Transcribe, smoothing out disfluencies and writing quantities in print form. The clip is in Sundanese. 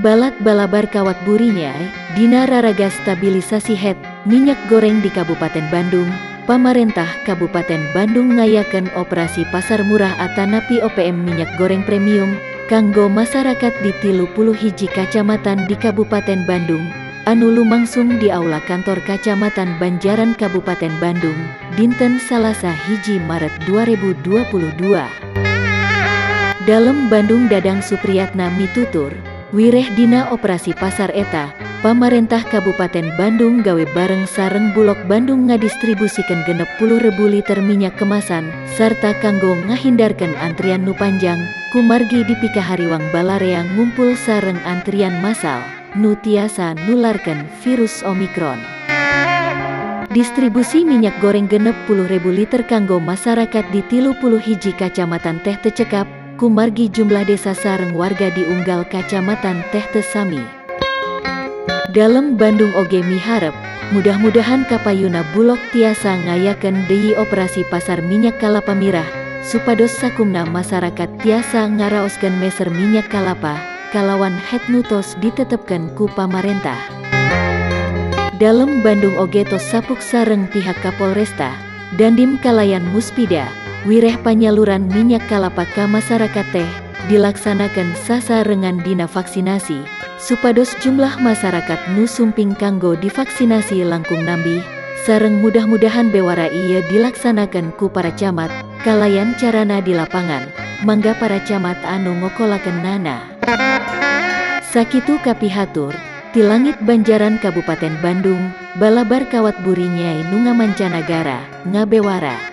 Balat balabar kawat burinyai, dina raraga stabilisasi head minyak goreng di Kabupaten Bandung, Pamarentah Kabupaten Bandung ngayakeun operasi pasar murah atanapi OPM minyak goreng premium kanggo masyarakat di 31 kacamatan di Kabupaten Bandung, anu lumangsung di Aula Kantor Kacamatan Banjaran Kabupaten Bandung, dinten Salasa 1 Maret 2022. Dalem Bandung Dadang Supriyatna mitutur, wireh dina operasi pasar eta, pamarentah Kabupaten Bandung gawe bareng sareng Bulog Bandung ngadistribusikeun 60.000 liter minyak kemasan, sarta kanggo ngahindarkeun antrian nu panjang, kumargi dipikahariwang balarea ngumpul sareng antrian massal, nu tiasa nularkeun virus Omikron. Distribusi minyak goreng 60.000 liter kanggo masyarakat di 31 kacamatan teh teu cekap, kumargi jumlah desa sareng warga di unggal kacamatan teh teu sami. Dalem Bandung oge miharep, mudah-mudahan kapayuna Bulog tiasa ngayakeun deui operasi pasar minyak kalapa mirah, supados sakumna masyarakat tiasa ngaraoskeun meser minyak kalapa, kalawan head nu tos ditetepkeun ku pamarentah. Dalem Bandung oge tos sapuk sareng pihak Kapolresta, Dandim kalayan Muspida, wireh panyaluran minyak kalapa ka masyarakat teh, dilaksanakan sasarengan dina vaksinasi, supados jumlah masyarakat nu sumping kanggo divaksinasi langkung nambih, sareng mudah-mudahan bewara ieu dilaksanakan ku para camat, kalayan carana di lapangan, mangga para camat anu ngokolakeun nana. Sakitu kapihatur, ti langit Banjaran Kabupaten Bandung, balabar kawat burinyai nu ngamancanagara, ngabewara.